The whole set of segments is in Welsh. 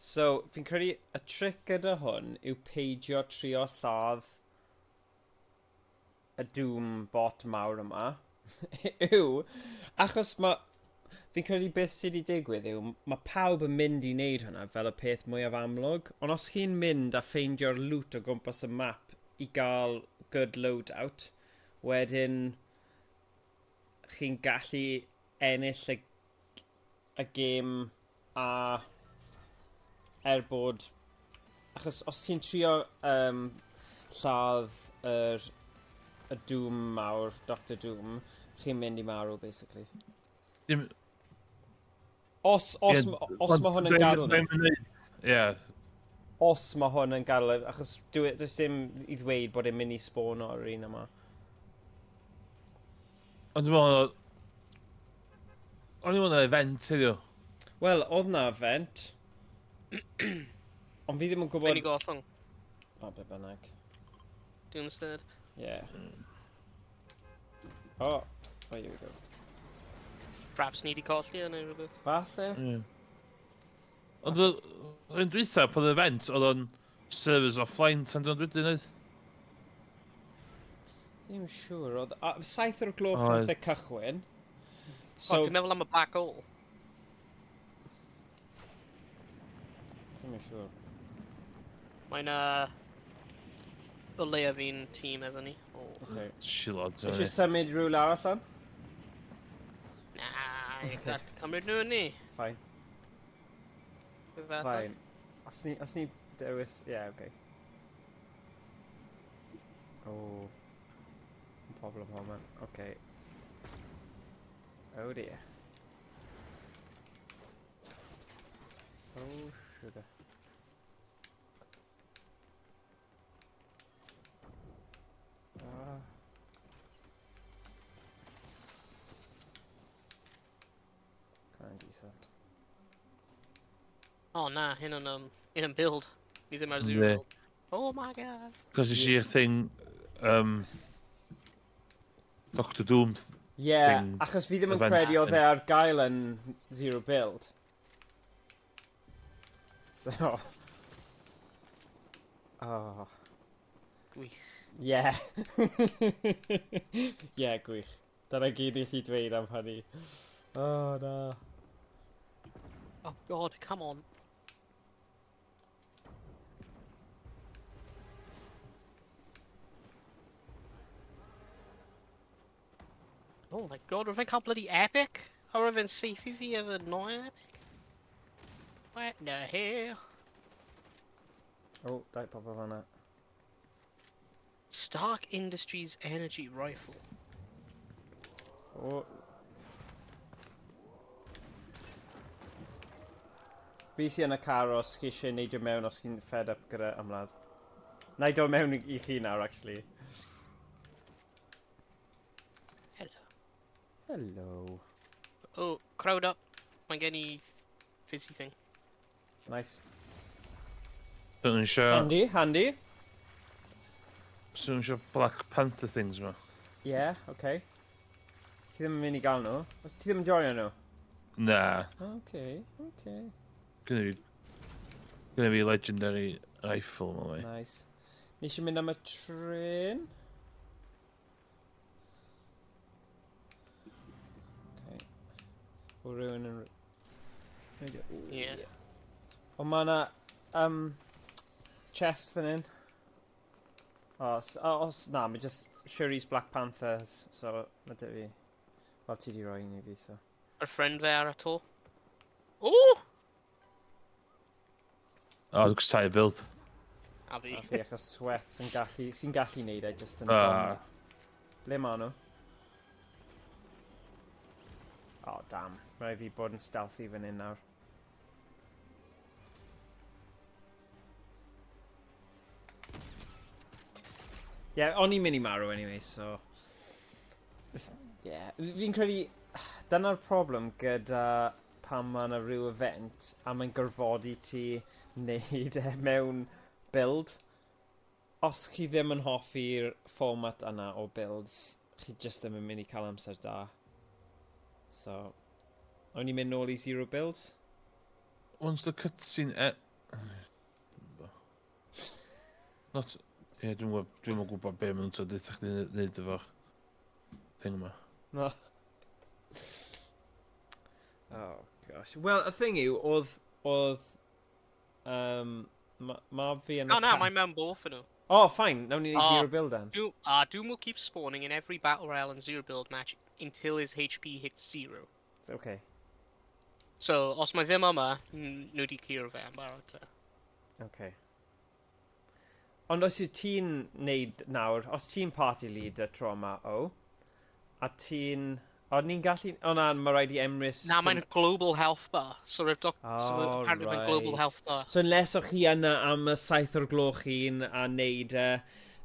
So, fi'n credu y trick gyda hwn yw peidio trio lladd y Doom bot mawr yma. yw, achos mae... Fi'n credu beth sydd wedi digwydd yw, mae pawb yn mynd i wneud hwnna fel y peth mwyaf amlwg, ond os chi'n mynd a ffeindio'r loot o gwmpas y map i gael good loadout, wedyn chi'n gallu ennill y, y gêm a er bod... Achos os ti'n trio um, lladd yr, y Doom mawr, Doctor Doom, chi'n mynd i marw, basically. Dim... Os, os, yeah, os mae hwn yn gadael ni. Ie. Os mae hwn yn gadael, achos dwi, does dim i ddweud bod e'n mynd i spawn o'r un yma. Ond dwi'n meddwl... O'n i'n meddwl event heddiw. Wel, oedd na event. Ond fi ddim yn gwybod... Fe'n i gollwng. O, be bynnag. Doomsday. Yeah. Oh, oh, here we go. Perhaps ni di colli o neu rhywbeth. Falle. Yeah. Ond yr un dwytha, pan oedd event, oedd o'n servers offline tan dwi'n wedyn oedd? Ddim siŵr. Oedd... A, 7 o'r gloch nath e cychwyn. So... O, dwi'n meddwl am y black hole. Ddim yn siŵr. Mae'n o leia fi'n tîm efo ni. Oh. Okay. Shilod. Eisiau symud rhywle arall lan? Na, okay. Gall cymryd nhw ni. Fine. Fine. Os ni, os ni dewis... Yeah, okay. Oh. Problem hwnna. Okay. Oh dear. Oh, sugar. Ah. Kind of decent. Oh na, hyn yn, hyn yn build. Ni ddim ar zero build. Oh my god. Cos nes i'r thing, Doctor Doom Yeah, thing. Achos fi ddim yn Event credu oedd thing. e ar gael yn zero build. So... Oh. Gwych. Yeah. Yeah, gwych. Dyna gyd i chi dweud am hynny. Oh, na. Oh god, come on. Oh my god, rwy'n cael bloody epic? A rwy'n fe'n safe i fi efo non epic? What the hell? Oh, dau pobl fanna. Stark Industries Energy Rifle. Oh. Fi sy yn y car os chi eisiau neidio mewn os chi'n fed up gyda ymladd. Na i dod mewn i chi nawr, actually. Hello. Hello. Oh, crowd up. Mae gen i fizzy thing. Nice. Dwi'n eisiau... Handy, handy. Dwi'n eisiau Black Panther things ma. Yeah, okay. Ti ddim yn mynd i gael nhw? Os ti ddim yn joio nhw? Na. Okay, okay. Gynna fi... Gynna fi legendary rifle ma fi. Nice. Ni eisiau mynd am y tren? Okay. O rhywun yn... Yeah. O mae yna chest fan hyn. Os, os, na, mae just Shuri's Black Panthers, so mae dy fi. Wel, ti di roi un i fi, so. Yr friend fe ar y to. O! O, dwi'n casáu build. A fi. A fi achos sweat sy'n gallu, sy'n gallu neud e just yn Ah. Ble ma nhw? Oh, damn. Rhaid fi bod yn stealthy fan hyn nawr. Yeah, o'n i'n mynd i marw anyway, so... Yeah, fi'n credu... Dyna'r problem gyda pan mae yna rhyw event a mae'n gorfodi ti wneud e mewn build. Os chi ddim yn hoffi'r fformat yna o builds, chi just ddim yn mynd i cael amser da. So, o'n i'n mynd nôl i zero build. Once the cutscene... E Not... Ie, yeah, dwi'n dwi gwybod be maen nhw'n trio deutha chdi wneud efo'r thing yma. No. Oh, gosh. Wel, y thing yw, oedd ma fi yn y Oh, na, mae mewn both yn nhw. Oh, fine. Nawn ni wneud Oh. zero build then. Doom will keep spawning in every Battle Royale and Zero Build match until his HP hits 0. It's okay. So, os mae ddim yma, nhw di curo fe am barod te. Okay. Ond os yw ti'n neud nawr, os ti'n party leader tro yma, o, a ti'n... O, ni'n gallu... O na, mae rhaid i Emrys... Na, mae'n global health bar. So, rwyf doc... Oh, so apparently mae'n global right. health bar. So unless o'ch chi yna am y 7 o'r gloch un a neud e,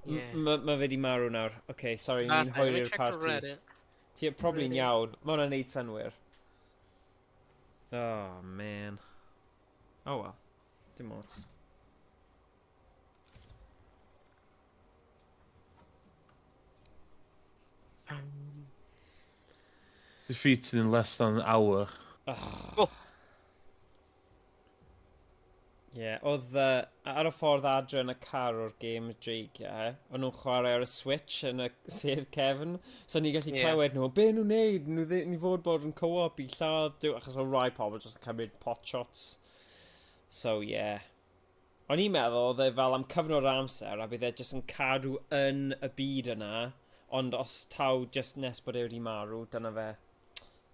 Yeah. ma fe di marw nawr. Okay, sorry, Na, ni'n let me hwyr i'r check the party. Reddit. Ti'n probably'n Reddit. iawn. Mae hwnna'n neud synwyr. Oh, man. Oh well. Dim ots. Defeated in less than an hour. Oh. Ie, oedd ar y ffordd adre yn y car o'r game dreigiau, o'n nhw'n chwarae ar y Switch yn y sef cefn, so ni'n gallu clywed nhw, be nhw'n neud? Nhw ni fod bod yn co-op i lladd, dyw, achos oedd rai pobl jyst yn cymryd pot shots. So, yeah. O'n i'n meddwl oedd e fel am cyfnod o amser, a bydd e jyst yn cadw yn y byd yna, ond os taw jyst nes bod e wedi marw, dyna fe.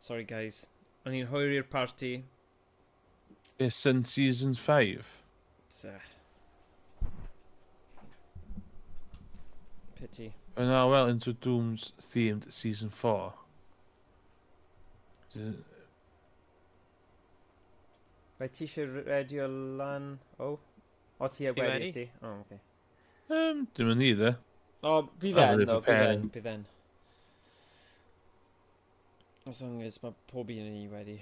Sorry guys. O'n i'n hwyr i'r party. It's in season 5. Pity. We're now well into Doom's themed season 4. Fe ti eisiau redio lan... O? O, ti wedi wedi? ti? O, okay. Dim yn ni, dde. O, bydd I'm e'n, really ddo, bydd preparing. e'n, bydd e'n. As long as mae pob un yn ni wedi.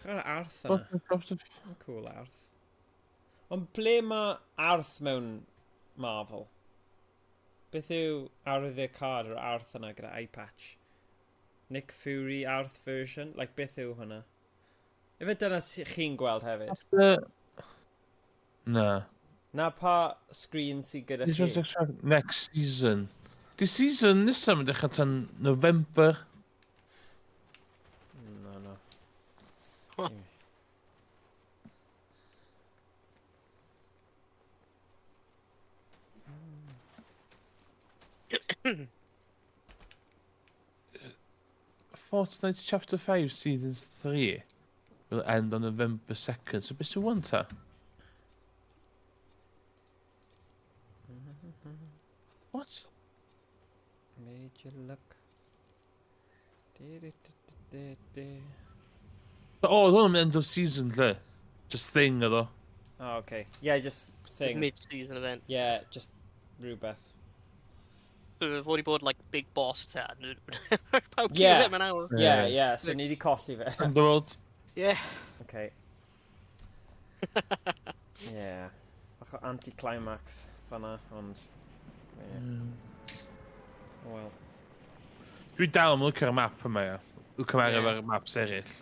Edrych ar y arth yna. Mae'n cool arth. Ond ble mae arth mewn Marvel? Beth yw arwyddocâd yr arth yna gyda eye patch? Nick Fury arth version? Like, beth yw hwnna? Efe dyna chi'n gweld hefyd? Na. Na pa screen sydd gyda chi? Next season. Di season nesaf yn dechrau tan November. No, no. Huh. Fortnite Chapter 5 Season 3 will end on November 2nd. So beth sy'n wan ta? What? Made you look. Du, du, du, du, du, du. O, oedd hwn yn end of season lle. Just thing oedd o. Oh, okay. Yeah, just thing. Mid-season event. Yeah, just rhywbeth. So we've already bod like big boss ta. Pawb Yeah. yeah. Mewn awr. Yeah, yeah, so ni di colli fe. Underworld. Yeah. Okay. Yeah. Bach o anti-climax fanna, ond... Yeah. Well. Dwi dal yn licio'r map yma, ia. Dwi'n cymharu Ie. efo'r maps eraill.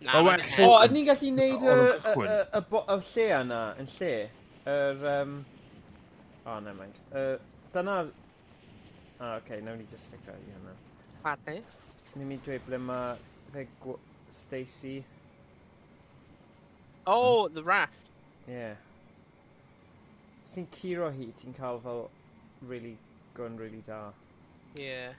Na, O, mae'n well, O, ydyn ni'n gallu neud y, O'n y, cychwyn. y lle yna, yn lle? Yr... Oh, never mind. Dyna... Ah, okay, nawn ni just stick i hwnna. Pate. Ni'n mynd i dweud ble mae fe Stacy. Oh, the raft. Yeah. Os ti'n curo hi, ti'n cael fel really gun really da. Yeah.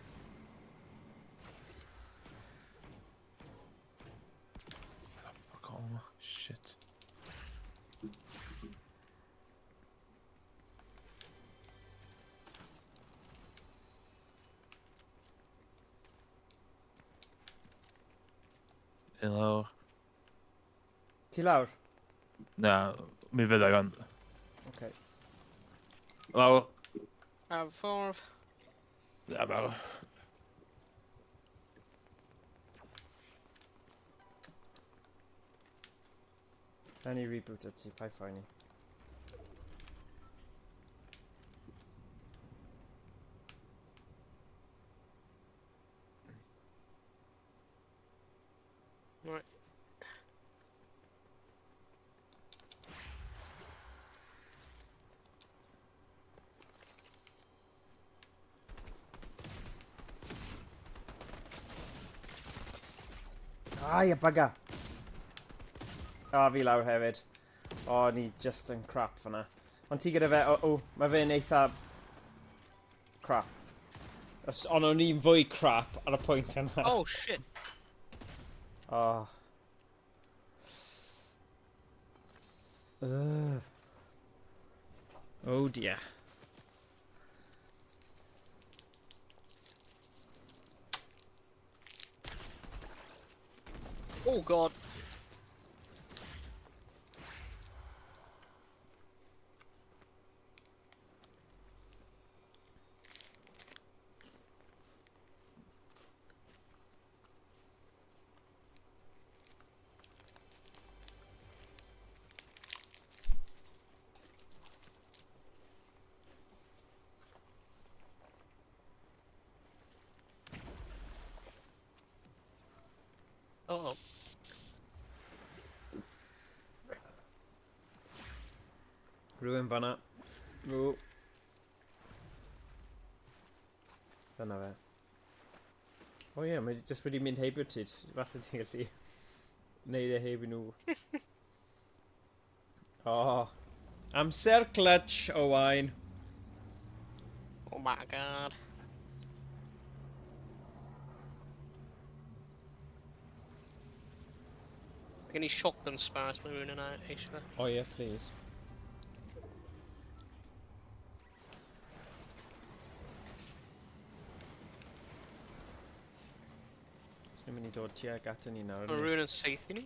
Oh, fuck all yma. Shit. I lawr. Ti lawr? Na, mi fydda i ond. Okay. Lawr. Ar ffordd. Na, barw. Na ni reboot ti, paid phoeni. Right. Ai, y bugger. O, fi lawr hefyd. O, ni just yn crap fyna. Ond ti gyda fe, o, o, mae fe'n eitha crap. Ond o'n i'n fwy crap ar y pwynt yna. Oh, shit. Oh. Ugh. Oh dear. Oh, God. Uh-oh. Rhywun fanna. O. Dyna fe. O ie, mae jyst wedi mynd heibio ti. Falle ti'n gallu neud e heibio nhw. O. Amser clutch, Owain. Oh my God. Mae gen i shotgun spars mae rhywun yna eisiau fe. O ie, please. Swn i'n mynd i dod tuag ato ni nawr. Mae rhywun yn saethu ni.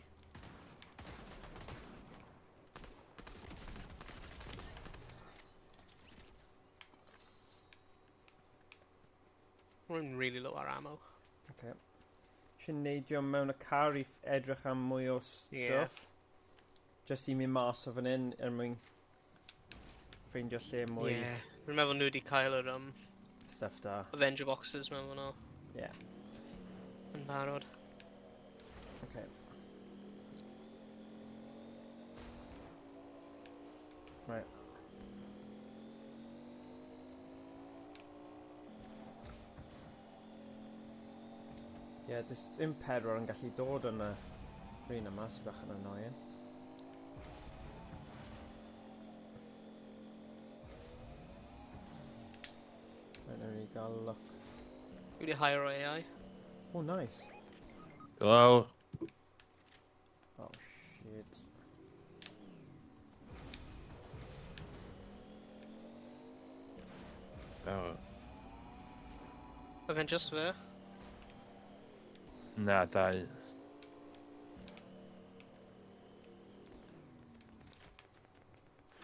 Rwy'n really low ar ammo. Okay. Eisiau neidio mewn y car i edrych am mwy o stuff. Ie. Just i mynd mas o fan hyn er mwyn ffeindio lle mwy Yeah. Rwy'n meddwl nhw wedi cael yr stuff da. Avenger boxes mewn fan'na. Ie. Yn barod. Okay. Right. Ie, yeah, just un pedwar yn gallu dod yn y rhan yma sy'n bach yn annoying. Right, nawn ni gael look. Dwi wedi hire o AI. Oh, nice. Hello. Oh, shit. Oh. Mae fe'n just fe. Na, dau.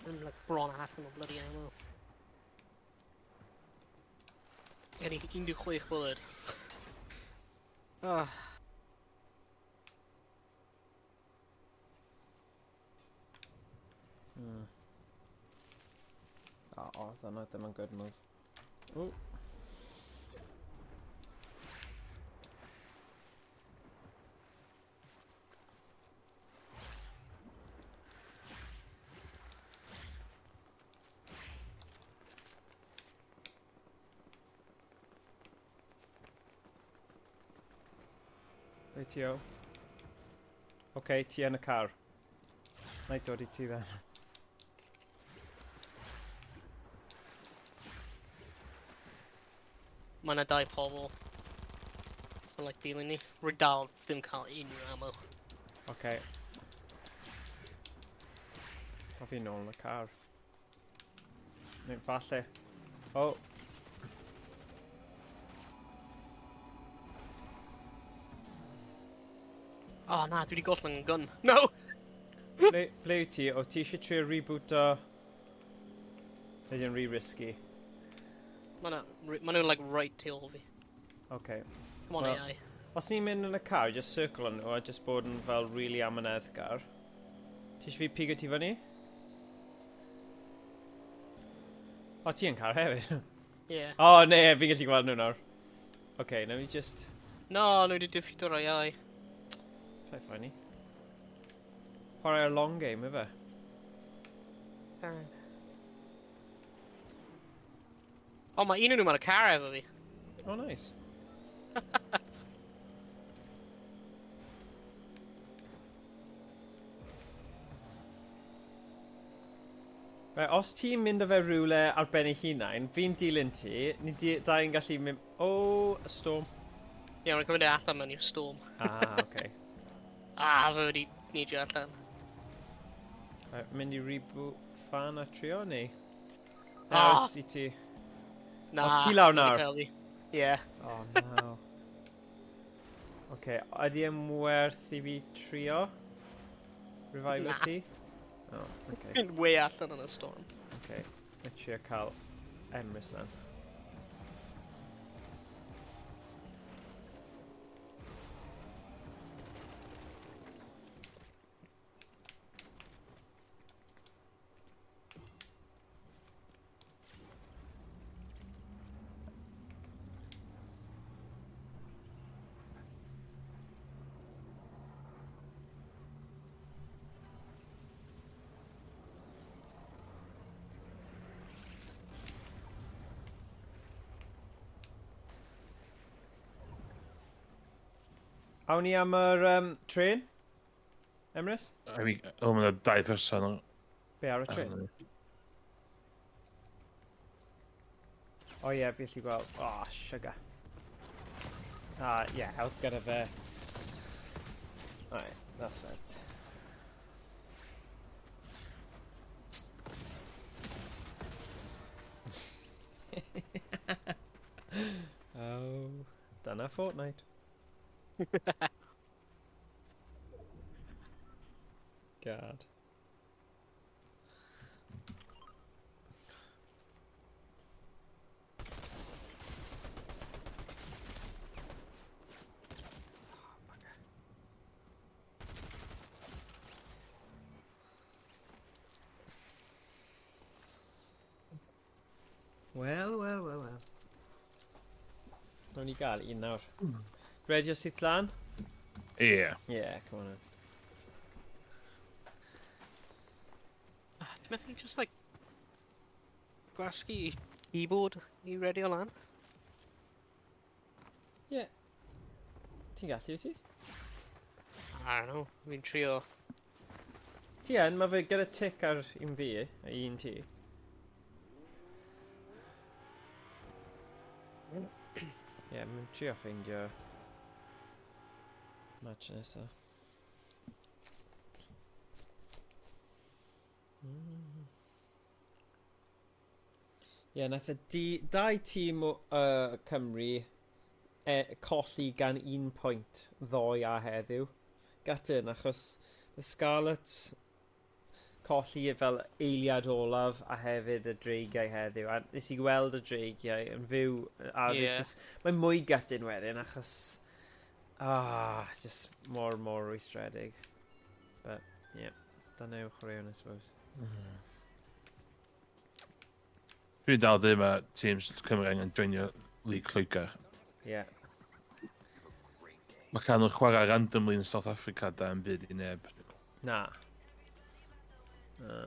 I'm like bron allan o bloody ammo. Gen i 16 bullet. Ah. Oh, oh, dyna ddim yn good move. Ooh. Ble ti o? Oce, ti yn y car. Na i dod i ti then. Mae yna dau pobl yn like dilyn ni. Rwy dal ddim cael unrhyw ammo. Oce. A fi nôl yn y car. Neu falle. O! Oh na, dwi wedi gollwng yn gun. No! Ble wyt ti? O ti eisiau trio rebooto? Neu di'n rhy risky? Mae nhw'n like right tu ôl fi. Oce. Come on Wel- AI. Os ni'n mynd yn y car, just circle nhw a just bod yn fel really amyneddgar. Ti eisiau fi pigo ti fyny? O, ti yn car hefyd. Yeah. O, ne, fi'n gallu gweld nhw nawr. Oce, okay, nawn ni just... No, nhw wedi defeato'r AI. Try funny. Chwarae'r long game, ife? O, mae un o'n nhw mewn y car efo fi. Oh, nice. Right, os ti'n mynd â fe rhywle ar ben ei hunain, fi'n dilyn ti, ni di, dau yn gallu mynd... Oh, a storm. Ie, mae'n cymryd e allan mewn i'r storm. Ah, okay. Ah, fe wedi neidio allan. Right, mynd i reboot fan a trio, neu? Ah! Ers i ti. Na. O, ti lawr wedi nawr? cael fi. Ie. Oh, no. Okay, ydy e'n werth i fi trio? Revive Na. ti? Oh, okay. Fi'n way allan yn y storm. Okay, na trio cael Emrys then. Awn ni am yr trên? Emrys? I mean, o, mae'n dau person o. Be ar y trên? O ie, fi allu gweld. Oh, sugar. Ah, ie, yeah, health gyda fe. Alright, that's it. Oh, dyna Fortnite. God. Wel, wel, wel, wel. Nawn ni gael un nawr. Ready o syth lan? Ie. Yeah, come on in. Ah, Ti'n methu just like gwasgu keyboard i ready o lan? Yeah. Ti'n gallu, wyt ti? I don't know, fi'n trio. Ti yn, mae fe gyda tick ar un fi, a un ti. Ie, yeah, mae'n trio ffeindio match nesa. Ie, yeah, nath y di, dau tîm o Cymru colli gan 1 pwynt ddoe a heddiw. Gutting, achos y Scarlets colli fel eiliad olaf a hefyd y Dreigiau heddiw. A nes i gweld y Dreigiau yn fyw. A Ie. yeah. Just, mae'n mwy gutting wedyn achos... just mor, mor rwystredig. But, yeah, dyna yw chwaraeon, I suppose. Dwi'n dal ddim a teams Cymru angen joinio League Lloegr. Yeah. Mae cael nhw'n chwarae randomly yn South Africa da yn byd i neb. Na. Na.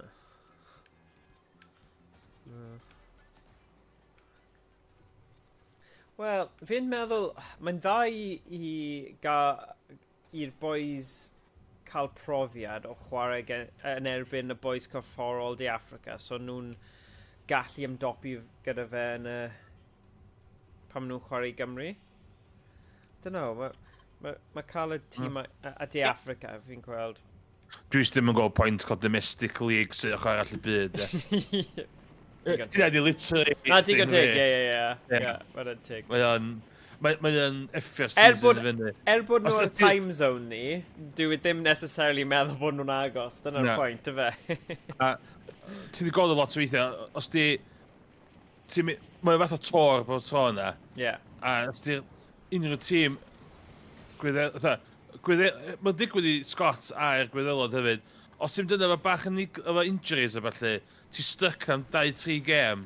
Na. Wel, fi'n meddwl, mae'n dda i'r boys cael profiad o chwarae yn erbyn y boys corfforol De Africa, so nhw'n gallu ymdopi gyda fe yn y pan maen nhw'n chwarae i Gymru. Don't know, mae cael y tîm a De Africa, fi'n gweld. Dwi jyst ddim yn gweld pwynt cael domestic league sy'n ochr arall y byd. Ie. Digon Dyna di literally Na, digon thing teg, fi. ie. Ie. Ie, mae'n teg. Mae o'n effio'r Er season i fyny. Er bod nhw Os ar time zone ni, dwi ddim necessarily meddwl bod nhw'n agos. Dyna'r Na. pwynt, yfe? A ti wedi gweld o lot o weithiau, os di... Mae'n fath o tor bod tro yna. Ie. A os di unrhyw tîm... Mae'n digwydd i Scots a'r Gwyddelod hefyd. Os ti'n dyna efo bach yn efo injuries a falle, ti stuck am 2-3 gêm.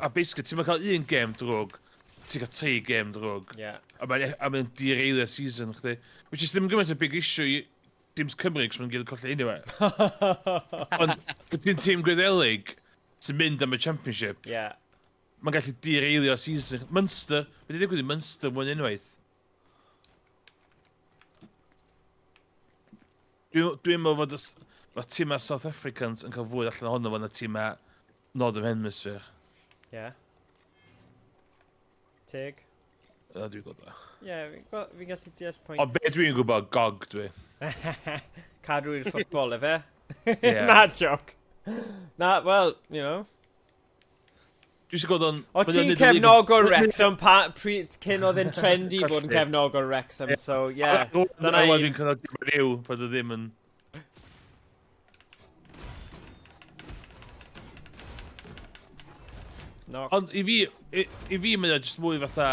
A basically, ti'n cael un gêm drwg, ti'n cael 3 gêm drwg. Ie. A mae'n derailio season chdi. Which is ddim gymaint o big issue i teams Cymru, cos ma'n gyd yn colli anyway. Ond, bod ti'n tîm Gwyddelig sy'n mynd am y championship, Ie. mae'n gallu derailio season. Munster, be di digwydd i Munster mwyn unwaith? Dwi'n meddwl fod Mae tîmau South Africans yn cael fwy allan ohono fo na tîmau Northern Hemisphere. Ie. Yeah. Teg. Na, dwi'n gwybod o. Ie, yeah, fi'n fi gallu deall pwynt. Ond be dwi'n gwybod, gog dwi. Cadw i'r ffwtbol, efe? Yeah. Na, joc. Na, well, you know. Dwi eisiau gweld o'n... O ti'n cefnogwr Wrexham pa, pryd, cyn oedd e'n trendy bod yn cefnogwr Wrexham, so yeah. Dyna un. Dwi'n cefnogi Man U, pan oedd ddim yn... Knocked. Ond i fi, i fi mae o jyst mwy fatha...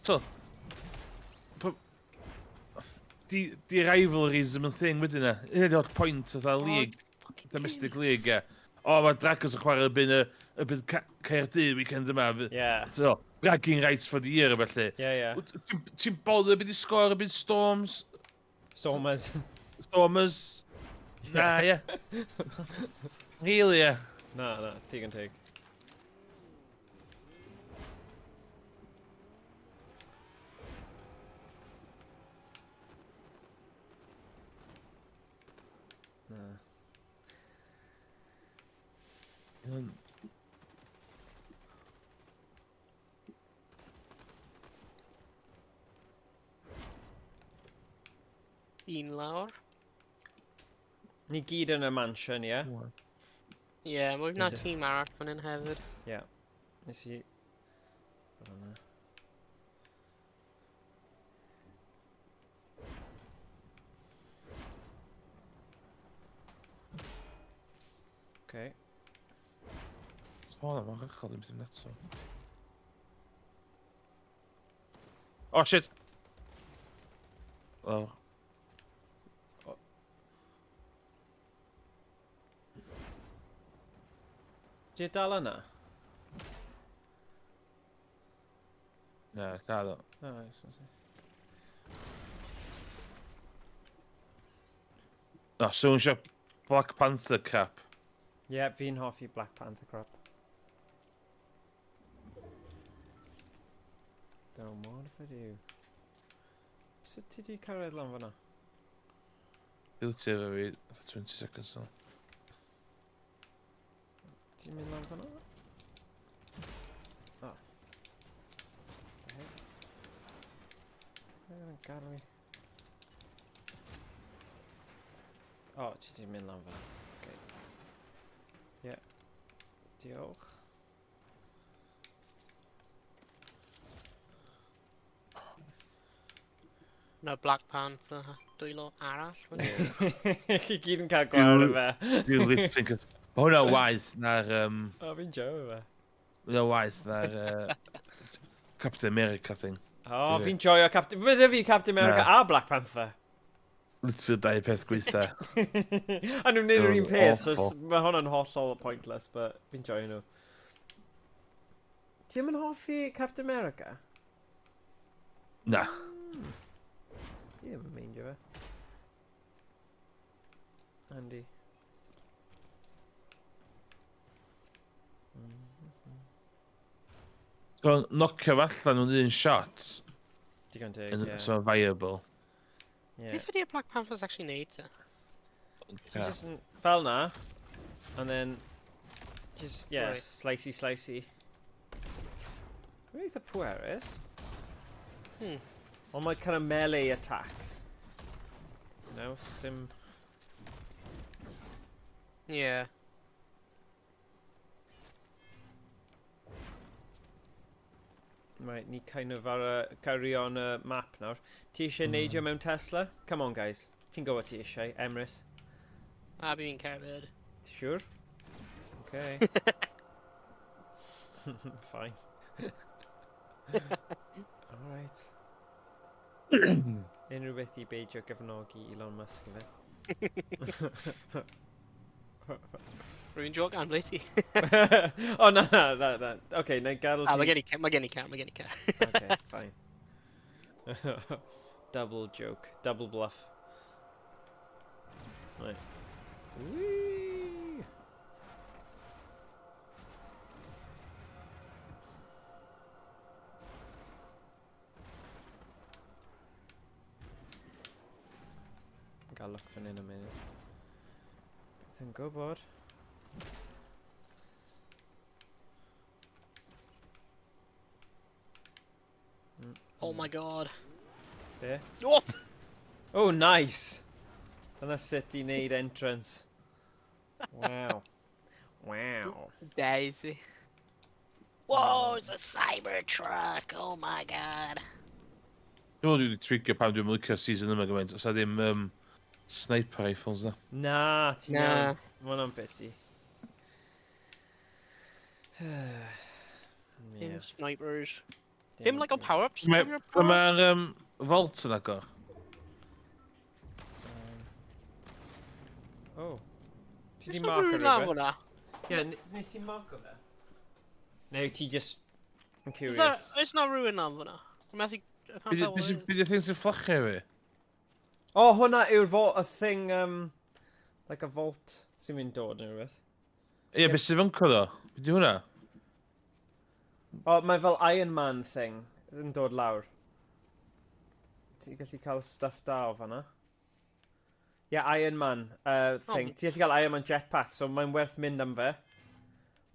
So, di, di rivalries ddim yn thing wedyn na. Hynny ydy'r holl point fatha league, domestic league, ie. O, mae Dragons yn chwarae erbyn y, erbyn Caerdydd weekend yma. Yeah. So, bragging rights for the year a felly. Yeah, yeah. Ti'n ti bothered beth i sgôr erbyn Storms? Stormers. Stormers? Na, ie. Really, ie. Na, na, digon teg. Na. Un lawr. Ni gyd yn y mansion, ie? Yeah? Ie, yeah, mae yna tîm arall fan hyn hefyd. Ie. Yeah. Nes i... Hwnna. Okay. Sôn am arachol, ddim ddim eto. Oh shit! Oh. Di e dal yna? Na, dal o. Oh, nice, nice. No, so eisiau Black Panther crap. Ie, yeah, fi'n hoffi Black Panther crap. Don't mind if I do. Sut ti di cyrraedd lan fyna? Ability efo fi for 20 seconds now. Ti'n mynd lan fyna? Oh. The heck? Be yn gadw fi? O, oh, ti di mynd lan fyna. Okay. Yeah. Diolch. Na Black Panther dwylo arall. fan hyn. Chi gyd yn cael gwared o fe. Dwi'n literally cael... Mae hwnna waeth na'r... Um, O, fi'n joio fe. hwnna waeth na'r... Captain America thing. O, oh, fi'n joio Captain... Mae fi Captain America Na. a Black Panther. Literally dau peth gweitha. A nhw'n neud yr un peth, so Awful. mae hwnna'n hollol pointless, but fi'n joio nhw. Ti ddim yn hoffi Captain America? Na. Fi ddim yn meindio fe. Andy. So, nocio fo allan mewn un shot. Digon teg, Yn ie. so viable. Ie. Beth ydy'r Black Panthers actually neud te? Ti jyst yn fel na, and then, just, yeah, Right. slicey, slicey. Mae'n eitha pwerus. Ond mae kind of melee attack. No, sim... Yeah. Right, ni kind of ar y carry on y map nawr. Ti eisiau neidio mewn Tesla? Come on, guys. Ti'n gwybod ti eisiau, Emrys. A fi'n cerdded. Ti siŵr? Okay. Fine. Alright. Unrhyw beth i beidio gefnogi Elon Musk efe. Rwy'n joc am ble ti. O, na, na, na, na. Oce, na i gadael A, mae ti. gen i car, mae gen i car, mae gen i car. Okay, fine. Double joke. Double bluff. Right. Whee! Gael look fan hyn a minute. Byth yn gwybod. Oh my god. Be? Oh! Oh, nice! Dyna sut i wneud entrance. Wow. Wow. Daisy. Whoa, it's a cyber truck! Oh my god. Dwi'n meddwl dwi wedi trigger pam dwi'n licio season yma gymaint, os a ddim sniper rifles na. Na, ti'n Na. iawn. Ma' hwnna'n pity. Dim Yeah, snipers. Dim like o power-ups? Mae'r Dim power-ups? ma vault yn agor. Oh. Ti di Oes 'na marco rhywun lan rhywbeth? fyna? Ie, nes i marco fe? Neu ti just yn Is curious? Oes na rhywun lan fyna? Dwi'n methu... I can't tell what it is. Be di'r thing sy'n fflachio fi? Oh, hwnna yw'r vault, y thing, like a vault sy'n mynd dod neu rhywbeth. Ie, beth sy'n fynco ddo? Be di hwnna? O, mae fel Iron Man thing yn dod lawr. Ti'n gallu cael stuff da o fanna. Ie, yeah, Iron Man thing. Oh. Ti'n gallu cael Iron Man jetpack, so mae'n werth mynd am fe.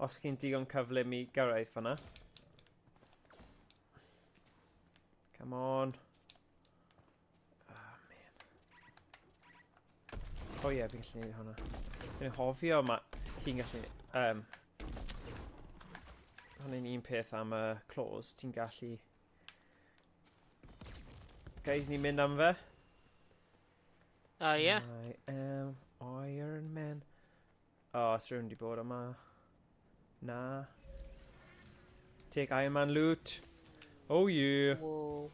Os chi'n digon cyflym i gyrraedd fanna. Come on. Oh, man. O ie, fi'n gallu neud hwnna. Fi'n hofio ma... Chi'n gallu... Hwnna'n un peth am y claws, ti'n gallu... Guys, ni'n mynd am fe? Yeah. I am Iron Man. Oh, os rhywun di bod yma. Na. Take Iron Man loot. Oh yeah. Whoa.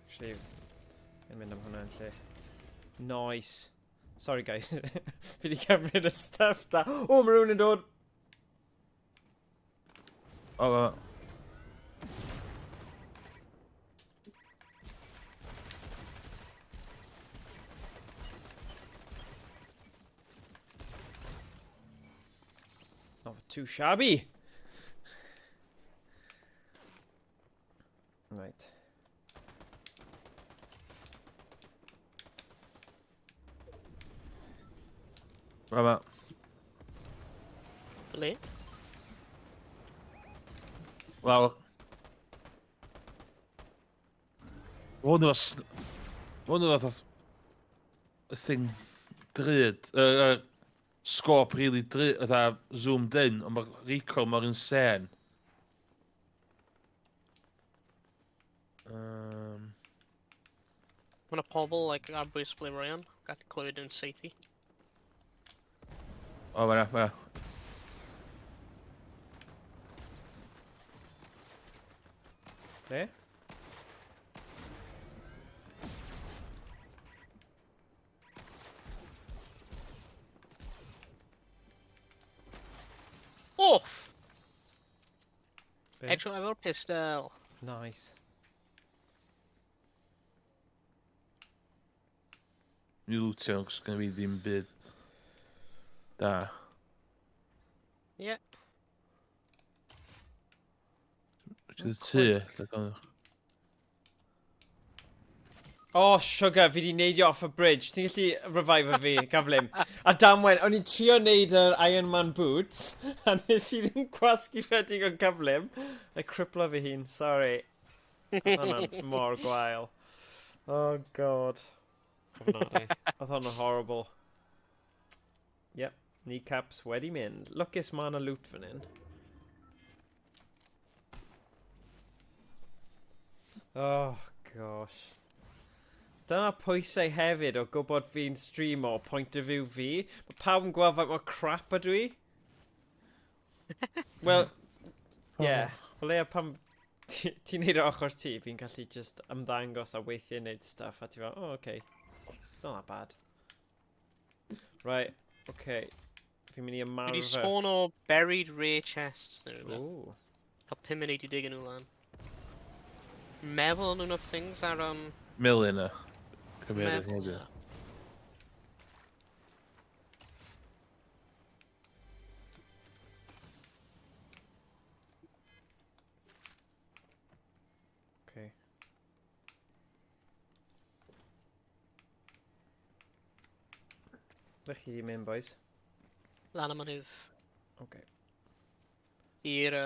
Actually, fi'n mynd am hwnna yn lle. Nice. Sorry guys. Fi di cymryd y stuff da. Oh, mae rhywun yn dod. O, ma. Not too shabby. Right. Ma, ma. Ble? Lawr. Ma' hwn efo... Ma' hwn efo fatha... Y thing drud. Y scope really drud, fatha zoomed in, ond mae'r recoil mor insane. Mae yna pobl like, ar bwys ble Ryan, gallu clywed yn seithi. O, ma' 'na, ma' 'na. Ble? Off! Be? Headshot efo'r pistol. Nice. Mi lootio, cos gen i fi ddim byd da. Ie. Wyt ti'n tŷ, lle gael? Oh, sugar, fi di neidio off y bridge. Ti'n gallu revive fi, gyflym. A damwen, o'n i'n trio neud yr Iron Man boots, a nes i ddim gwasgu fe digon gyflym. A criplo fi hun, sorry. Oedd hwnna'n mor gwael. Oh, god. Ofnadwy. Oedd hwnna'n horrible. Yep, kneecaps wedi mynd. Lwcus ma' 'na loot fan hyn. Oh, gosh. Dyna pwysau hefyd o gwybod fi'n streamo point of view fi. Mae pawb yn gweld faint mor crap ydw i. Wel, ie. Yeah. O leia pam ti'n neud o ochr ti, fi'n gallu just ymddangos a weithiau neud stuff a ti fel, oh, okay. It's not that bad. Right, okay. Fi'n mynd i Dwi ymarfer. wedi spawn o buried rare chests neu rhywbeth. Ooh. Cael 5 munud i dig nhw lan. Meddwl nhw'n of things ar Melyn na. Cymeriad Meddwl, hefyd. ie. Okay. Ble chi di mynd, boys? Lan y mynydd. Okay. I'r...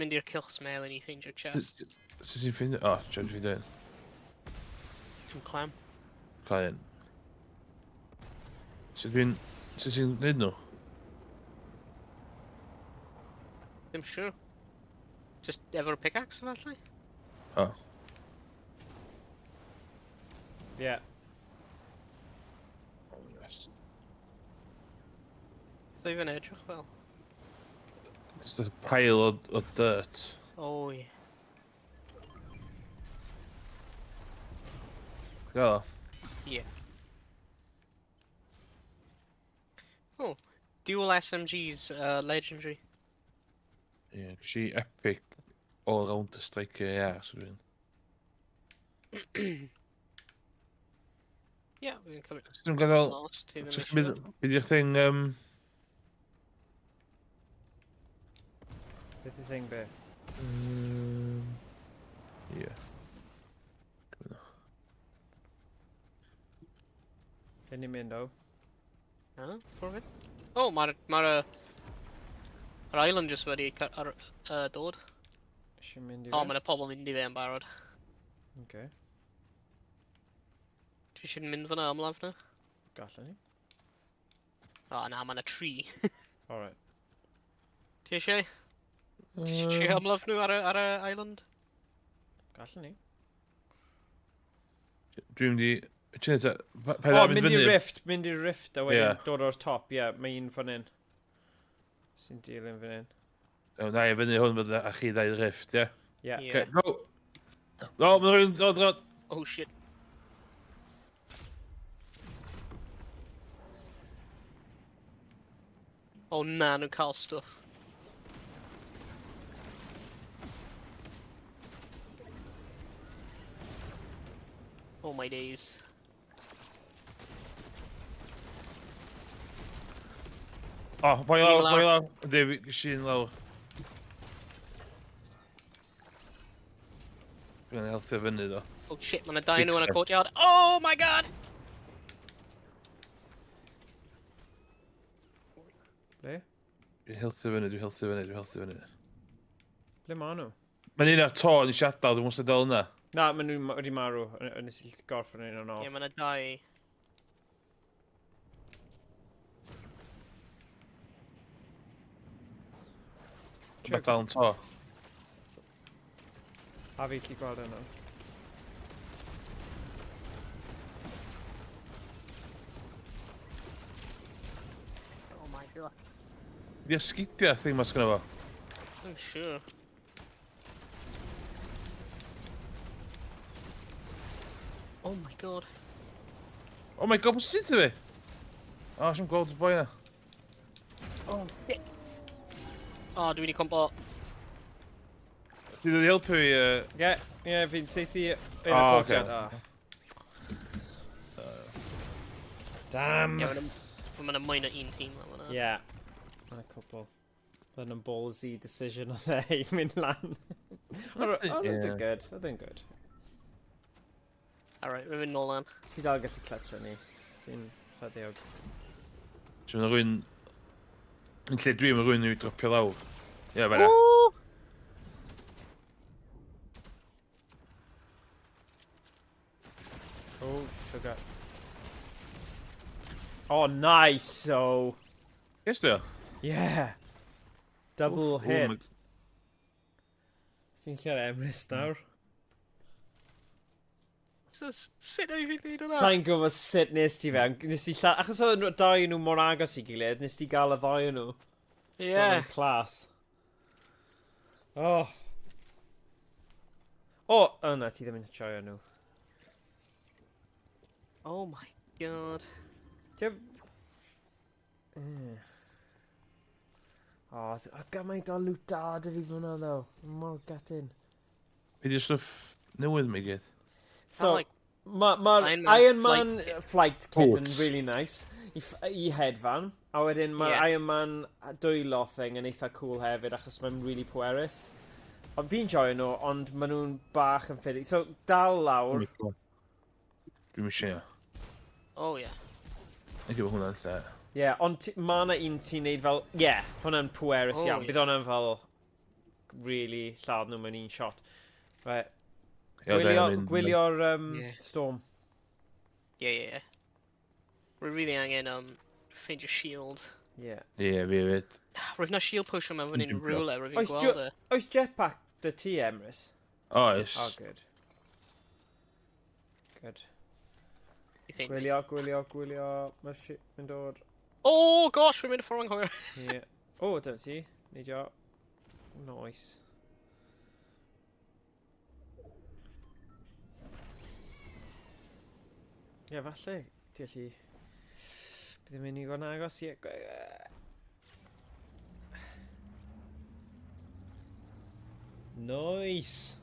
mynd i'r cylch melyn i ffeindio'r chest. Sut ti'n ffeindio? O, dwi'n ffeindio un. Dwi'n clam. Cael un. Sut dwi'n... Sut ti'n neud nhw? Ddim siŵr. Just efo'r pickaxe, efallai? O. Yeah. Oh, yes. Dwi fe'n edrych fel. Just a pile o dirt. Oh, yeah. Gael o? Yeah. Oh, dual SMGs, legendary. Ie, yeah, ges i epic all-round striker AR, so dwi'n... Yeah, we can cymryd Dwi'n gadael... lot, ti ddim eisiau. Be di'r thing... Beth yw'r thing be? Ie. Lle ni'n mynd o? Na, ffordd fi. Oh, mae'r... Mae'r... Mae'r island just wedi dod. Eisiau mynd i O, fe? mae 'na pobl mynd i fe yn barod. Okay. Ti eisiau mynd fyna ymlaen fyna? Gallwn ni. O, na, mae 'na tri. Alright. Ti eisiau? Ti eisiau trio ymladd nhw ar y island? Gallwn ni. Dwi'n mynd i... Ti'n neud... O, mynd i'r rift, mynd i'r rift a wedyn Ie. dod o'r top, ie, yeah, mae un fan hyn. Sy'n dilyn fan hyn. Na i fyny hwn fydd a chi ddau rift, ie? Ie. Ie. Okay, go! No, mae'n rhywun dod, dod! Oh shit. Oh na, nhw'n cael stuff. Oh my days. O, boi lawr, Un lawr. boi lawr. Yndi, ges i un lawr. Dwi'n helpu fyny, ddo. Oh shit, mae 'na dau nhw yn y Big courtyard. Oh my god! Ble? Dwi'n helpu fyny, dwi'n helpu fyny, dwi'n helpu fyny. Ble ma nhw? Mae'n un ar to, nes i adael, dwi'n mwyn dal yna. Na, maen nhw wedi marw. Nes i gorffen un o'n Ie, off. mae 'na dau. Mae dal yn to. A fi gallu gweld yno. Oh my god. Di esgidiau thing ma sgynno fo. I'm sure. Oh my god. Oh my god, beth sydd fi? O, oh, si'n gweld y boi na. Oh shit. Oh, dwi wedi cwmpo. Ti ddod i helpu fi? Ie, ie, fi'n saethu yn y O, courtyard. ocê. Ah. Damn! Ie, mae yna mwy na un tîm lan fyna. Ie. Mae'n cwpl. Oedd yn ballsy decision o dde i mynd lan. Ond oedd yn good, oedd yn good. Alright, rwy'n mynd nôl lan. Ti dal gallu clutcho ni. Ti'n ffyddiog. Ti'n mynd rhywun... Yn lle dwi, mae rhywun i dropio lawr. Ie, yeah, fan'na. Woo! Oh, sugar. Oh, nice, so. Yes, di o? Yeah. Double Ooh, hit. Ti'n lle'r Emrys nawr? Sut oedd fi'n neud hwnna? Sa'n gwybod sut nes ti fe. Nes ti achos oedd dau nhw mor agos i gilydd, nes ti gael y ddau nhw. Ie. Yeah. Class. Oh. Oh, oh na, ti ddim yn joio nhw. Oh my god. Ti... Oh, oedd gymaint o loot da dy fi fyna, ddo. Mor gutting. Be di'r stwff newydd mi gyd? So, like ma Iron Man Iron Man flight kit yn Boots. really nice i hedfan. A wedyn mae'r Ie. Iron Man dwylo thing yn eitha cool hefyd achos mae'n really pwerus. Ond fi'n joio nhw, ond maen nhw'n bach yn ffili. So, dal lawr. Dwi'n eisiau. Oh yeah. Nid yw hwnna'n lle. Ie, yeah, ond ma' 'na un ti'n neud fel... Ie, yeah, hwnna'n pwerus Oh, iawn. ie. Bydd hwnna'n fel really lladd nhw mewn un shot. Right. Ie, da Gwylio, i'n mynd- gwylio'r Ie. storm. Ie. Rwy really angen, ffeindio shield. Ie. Yeah. Ie, fi hefyd. Roedd na shield potion mewn fan hyn Dwi'n rhywle, roedd fi'n Oes gweld e. Oes jetpack dy ti, Emrys? Oes. Oh, good. Good. I think. Gwylio, gwylio, gwylio. Mae'r shit yn dod. Oh gosh, rwy'n mynd y ffordd anghywir. Ie. Yeah. O, dyna ti. Neidio. Nice. Ie, yeah, falle. Ti allu... Bydd yn mynd i fod yn agos. Ie. Nice.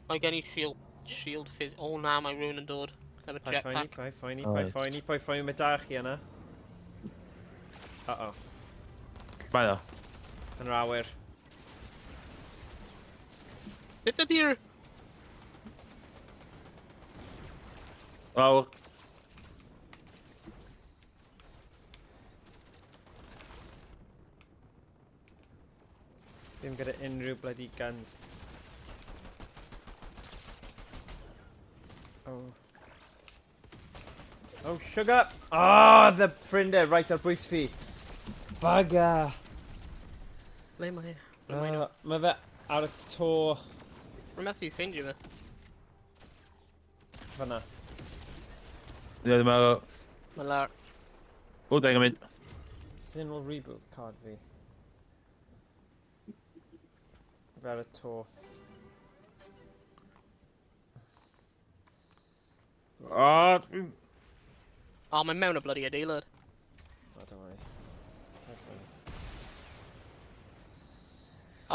Mae gen i shield, shield fizz. Oh na, mae rhywun yn dod. Efo Paid phoeni, jetpack. paid phoeni, paid Alright. phoeni, paid phoeni, mae da chi yna. Uh-oh. Mae o. Yn yr awyr. Beth ydy'r... Lawr. Ddim gyda unrhyw bloody guns. Oh. Oh, sugar! Ah, oh, the ffrindiau right ar bwys fi. Bugger! Ble mae e? Ble mae nhw? Mae fe ar y to Rwy'n methu ffeindio fe. Fyna. Ie, dwi'n meddwl. Mae lawr. O, da i'n mynd. Sy'n ôl reboot card fi. Fe ar y to. O, dwi'n... Oh, mae mewn y bloody adeilad. Oh, don't worry. Paid phoeni.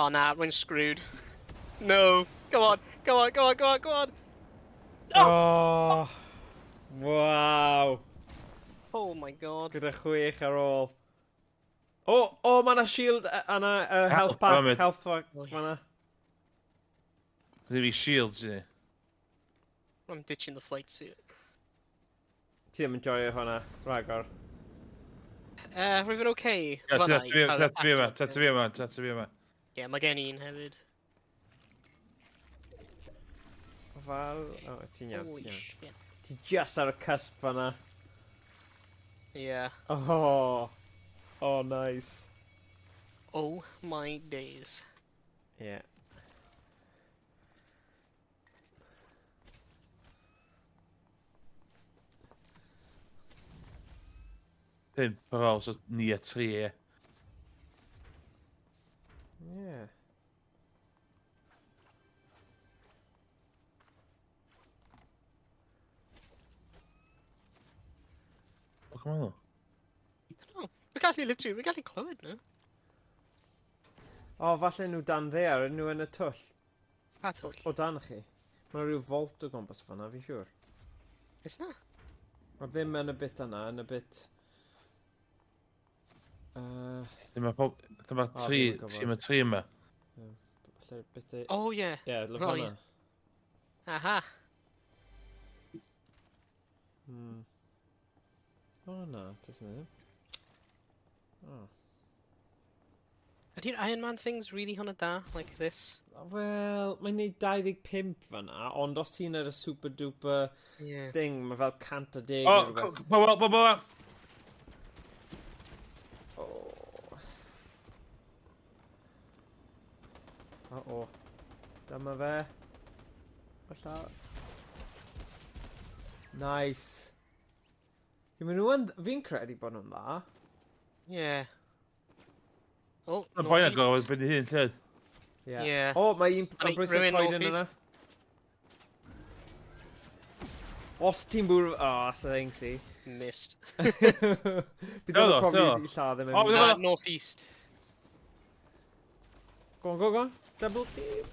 Oh na, rwy'n screwed. No! Come on, come on, come on, come on, come on! Oh! Wow! Oh my god. Gyda 6 ar ôl. O, oh, oh, mae 'na shield yna, health pack, Helmet. health pack, Oh, ie. fan'na. Ddim i shields i ni. I'm ditching the flight suit. Ti ddim yn joio hwnna, ragor. Rwy'n fi'n okay. Ie, Fan'na ti i cael y fi yma, pack. ti fi yma, ti fi yma. Ie, mae gen i un hefyd. Fel... O, ti'n iawn, Holy ti'n iawn. shit. Ti just ar y cusp fan'na. Yeah. Oh, oh, nice. Oh my days. Yeah. 5 ar ôl, so ni a 3, ie. Yeah. O, come on. No, we gallu literally, we gallu clywed nhw. O, falle nhw dan ddear, ydyn nhw yn y twll Pa twll? o dan chi. Mae rhyw vault o gwmpas fan'na, fi'n siŵr. Is na? Mae ddim yn y bit yna, yn y bit... Dyma pob... Dyma O, 3, fi'n gwbod. tîm y 3 yma. Falle bit... Ie, Oh yeah. yeah, look Oh, fan'na. ie. Aha. O, na, dys na ddim. Oh. Ydy'r Iron Man things really hwnna da, like this? Wel, mae'n neud 25 fan'na, ond os ti'n ar y super duper thing, mae fel 110 O, neu rhywbeth. pobol, pobol! Oh. O, o. Dyma fe. Falla. Nice. Dim nhw yn... Fi'n credu bod nhw'n dda. Yeah. Oh, Y boi na northeast. gorfod ben ei hun, llyd. Yeah. Yeah. O, mae un Ar ar bwys y rhywun coeden northeast. yna. Os ti'n bwrw... Oh, that's the thing, see. Missed. Bydd Oedd o'n o, probably oedd o. wedi lladd e O, mewn. oedd o. Northeast. Go on, go, go on. Double team.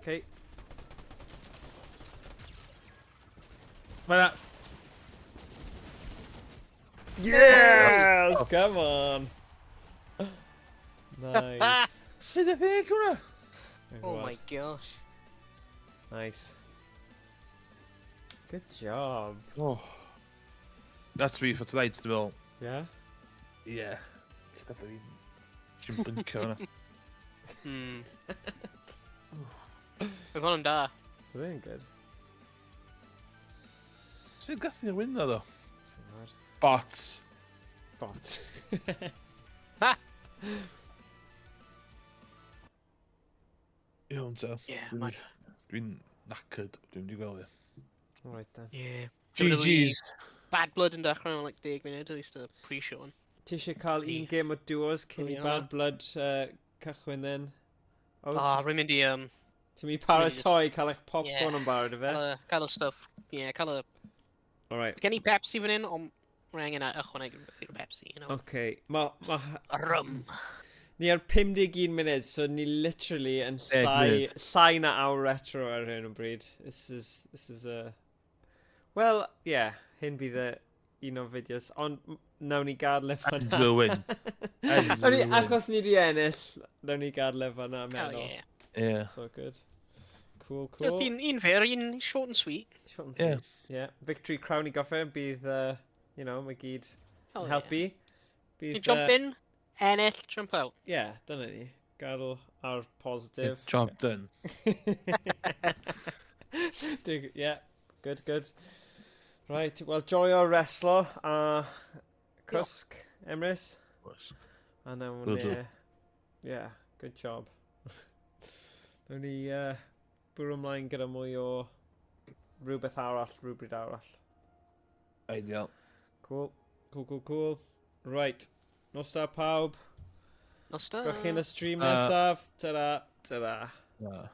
Okay. Mae na... Yes! Come on! Nice. Sut ydych chi'n hwnna? Oh my gosh. Nice. Good job. Oh. That's me for tonight, dwi'n meddwl. Yeah? Yeah. Just gadael fi... Jim blincio hwnna. Mae hwn yn da. Oedd e'n good. Sut gath ni'r win ddo? Ti'n gwybod? Bots. Bot. Ha! Iawn ta. Yeah, Dwi'n man. Dwi'n knackered. Dwi'n mynd i gweld fi. Alright then. Yeah. GG's. Bad Blood yn dechrau mewn like 10 munud, at least y pre-show. yn. Ti eisiau cael un game o duos cyn i Ie. Bad Blood cychwyn then? Oes? Ah, rwy'n mynd i, Ti'n mynd i paratoi cael eich popcorn Yeah. yn barod, ife? Cael y stuff. Yeah, cael y... Alright. Gen i Pepsi fan hyn, ond rwy'n angen ychwanegu rhywbeth i'r Pepsi, you know. Okay. Ma, ma, Rum. ni ar 51 munud, so ni literally yn Deg llai, munud. llai na awr retro ar hyn o bryd. This is a... Well, yeah, hyn bydd y un o'r fideos, ond nawn ni gadw e Ends fan'na. will win. Ends Nawn ni, will win. achos ni di ennill, nawn ni gadw e fan'na, Oh, meddwl. yeah. Yeah. So good. Cool, Just cool. un fer, un short and sweet. Short and Yeah. sweet. Yeah. Victory crown i goffa, bydd, you know, mae gyd Oh, yn helpu. Yeah. Bydd, You jump in, ennill, jump out. Yeah, dyna ni. Gadael ar positive. Job done. Dig, yeah, good, good. Right, well, joio reslo a cwsg, Emrys. A nawn Will ni... do. Yeah, good job. Nawn ni bwrw ymlaen gyda mwy o rhywbeth arall, rhywbryd arall. Ideal. Cool. Right, nos da pawb. Nos da. Gwch chi yn y stream Uh, nesaf. Ta-da, ta-da. Yeah.